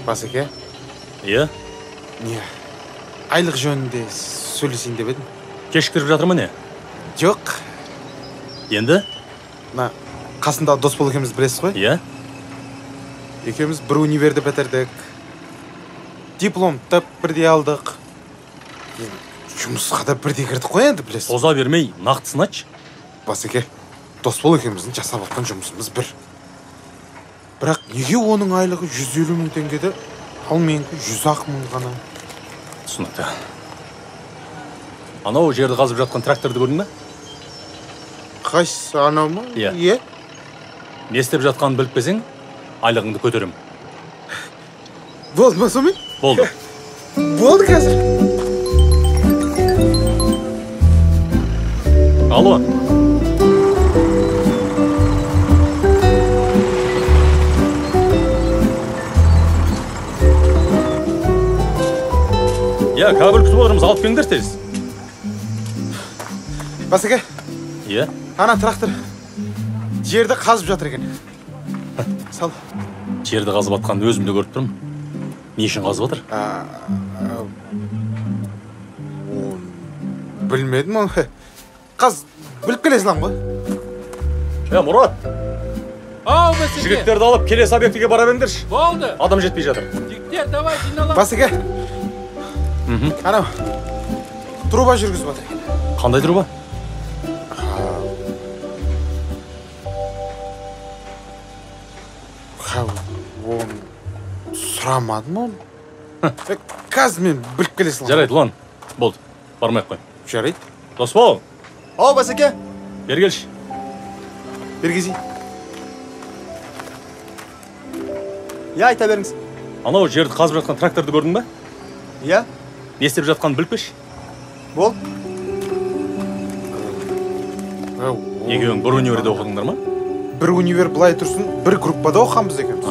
Басеке? Иә? Не, айлық жөнінде сөйлесейін деп едім. Кешіктіріп жатыр ма не? Жоқ. Енді? Мына қасында Досбол екеуміз білесіз ғой? Иә. Екеуміз бір универді бітірдік. Диплом тап бірдей алдық. Енді жұмысқа да бірдей кірдік қой енді, білесіз. Соза бермей, нақтысын айтшы. Басеке, Досбол екеуміздің жасап жатқан жұмысымыз бір. Бірақ неге оның айлығы 150 мың теңгеді, ал менікі 100 мың ғана? Түсінікті. Анау жерді қазып жатқан тракторды көрдің бе? Қайсысы, анау ма? Иә. Иә. Не істеп жатқанын біліп келсең, айлығыңды көтерем. Болды ма сонымен? Болды. Болды қазір. Алло. Иә, кабель күтіп отырмыз, алып келіңдер тез. Басеке. Иә. Ана трактор жерді қазып жатыр екен. Сал. Жерді қазып жатқанын өзім де көріп тұрмын. Не үшін қазып жатыр? Білмедім оны. Қаз біліп келе салам ғой. Е, Мұрат. Ау, Басеке. Жігіттерді алып келесі объектіге бара беріңдерші. Болды. Адам жетпей жатыр. Жігіттер, давай жиналамыз. Басеке. Анау труба жүргізіп жатыр екен. Қандай труба? Оны сұрамадым оны. Қазір мен біліп келе саламын. Жарайды, Ұлан. Болды, бармай ақ қой. Жарайды. Досбол. Ау, Басеке. Бері келші. Бері кезей. Иә, айта беріңіз. Анау жерді қазып жатқан тракторды көрдің бе? Иә. Не істеп жатқанын біліп келші. Болды. Екеуің бір универде оқыдыңдар ма? Бір универ былай тұрсын, бір группада оқығанбыз екеуміз.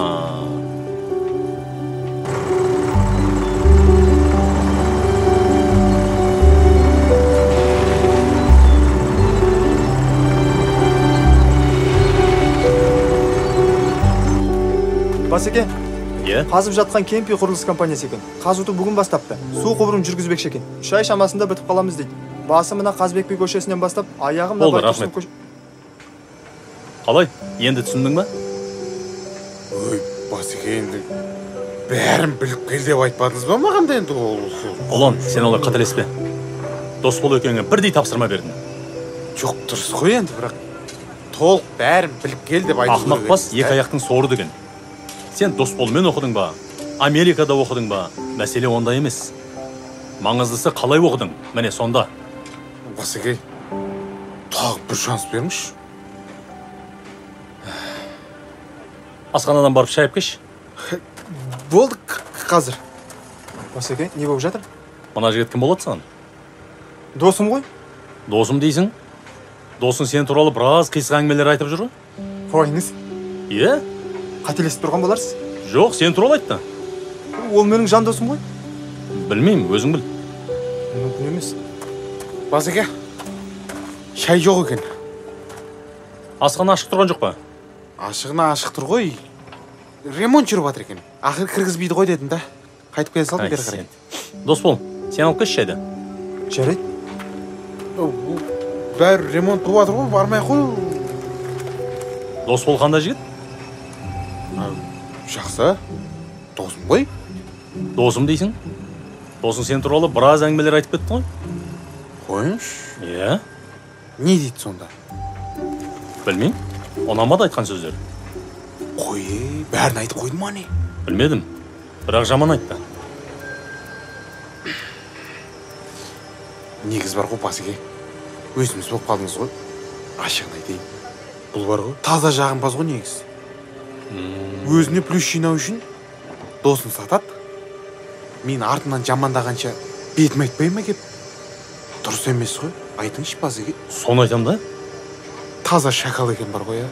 Басеке. Иә. Қазып жатқан Кемпи құрылыс компаниясы екен. Қазуды бүгін бастапты. Су құбырын жүргізбекші екен. 3 ай шамасында бітіп қаламыз дейді. Басы мына Қазыбек би көшесінен бастап, аяғы мына Байтұрсынов көшесі. Қалай? Енді түсіндің ба? Ой, Басеке, енді бәрін біліп кел деп айтпадыңыз ба маған да енді ол? Ұлан, сен олай қателеспе. Досбол екеуіңе бірдей тапсырма бердім. Жоқ, дұрыс қой енді, бірақ толық бәрін біліп кел деп айту керек. Ақымақ бас екі аяқтың соры деген. Сен Досболмен оқыдың ба? Америкада оқыдың ба? Мәселе онда емес. Маңыздысы қалай оқыдың? Міне сонда. Басеке, тағы бір шанс беріңізші. Асханадан барып шай алып келші. Болды, қазір. Басеке, не болып жатыр? Мына жігіт кім болады саған? Досым ғой. Досым дейсің? Досың сен туралы біраз қисық әңгімелер айтып жүр ғой? Қойыңыз. Иә? Қателесіп тұрған боларсыз? Жоқ, сен туралы айтты. Ол менің жан досым ғой. Білмеймін, өзің біл. Мүмкін емес. Басеке, шай жоқ екен. Асхана ашық тұрған жоқ па? Ашығына ашық тұр ғой. Ремонт жүріп жатыр екен. Ақыры кіргізбейді ғой дедім да. Қайтып келе салдым бері қарай. Досбол, сен алып келші шайды. Жарайды. Бәрі ремонт болып жатыр ғой, бармай қой. Досбол қандай жігіт? Жақсы. Досым ғой. Досым дейсің? Досың сен туралы біраз әңгімелер айтып кетті ғой. Қойыңызшы. Иә. Не дейді сонда? Білмеймін. Ұнамады айтқан сөздері. Қой, бәрін айтып қойды ма не? Білмедім. Бірақ жаман айтты. Негіз бар ғой, Басеке. Өзіміз болып қалдыңыз ғой. Ашығын айтайын. Бұл бар ғой, таза жағымпаз ғой негіз. Өзіне плюс жинау үшін досын сатады. Мен артымнан жамандағанша бетім айтпай ма кеп? Дұрыс емес қой. Айтыңызшы, Басеке. Соны айтам да? Таза шакал екен бар ғой,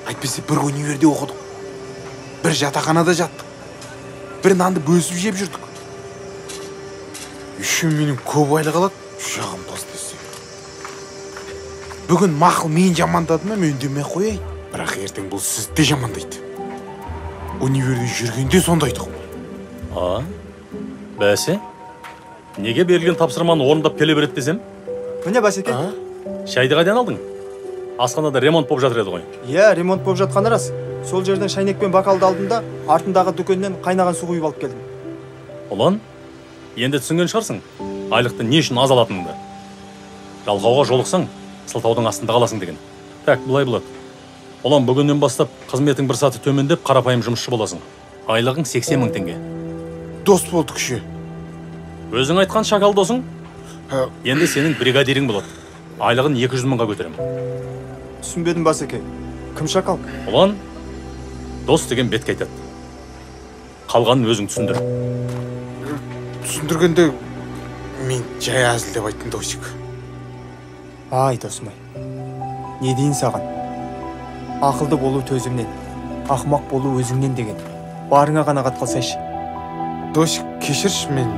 Әйтпесе бір универде оқыдық. Бір жатақханада жаттық. Бір нанды бөлісіп жеп жүрдік. Еще менің көп айлық алады, жағымпаз десе. Бүгін мақұл мен жамандады ма, мен үндемей қояйын. Бірақ ертең бұл сізді де жамандайды. Универде жүргенде сондай тұғын. А, бәсе? Неге берілген тапсырманы орындап келе береді десем? Міне, Басеке. Шайды қайдан алдың? Асханада ремонт болып жатыр еді ғой. Иә, ремонт болып жатқаны рас. Сол жерден шайнек пен бокалды алдым да, артындағы дүкеннен қайнаған су құйып алып келдім. Ұлан, енді түсінген шығарсың, айлықты не үшін аз алатыныңды. Жалқауға жолықсаң, сылтаудың астында қаласың деген. Так, былай болады. Ұлан, бүгіннен бастап қызметің бір саты төмендеп, қарапайым жұмысшы боласың. Айлығың 80 мың теңге. Дос болдық ше. Өзің айтқан шакал досың, енді сенің бригадирің болады. Айлығын 200 мыңға көтеремін. Түсінбедім, Басеке. Кім шакал? Ұлан, дос деген бетке айтады. Қалғанын өзің түсіндір. Түсіндіргенде мен жай әзілдеп айттым, Досик. Ай, досым-ай. Не дейін саған? Ақылды болу төзімнен, ақымақ болу өзіңнен деген. Барыңа қанағат қылсайшы. Досик, кешірші, мен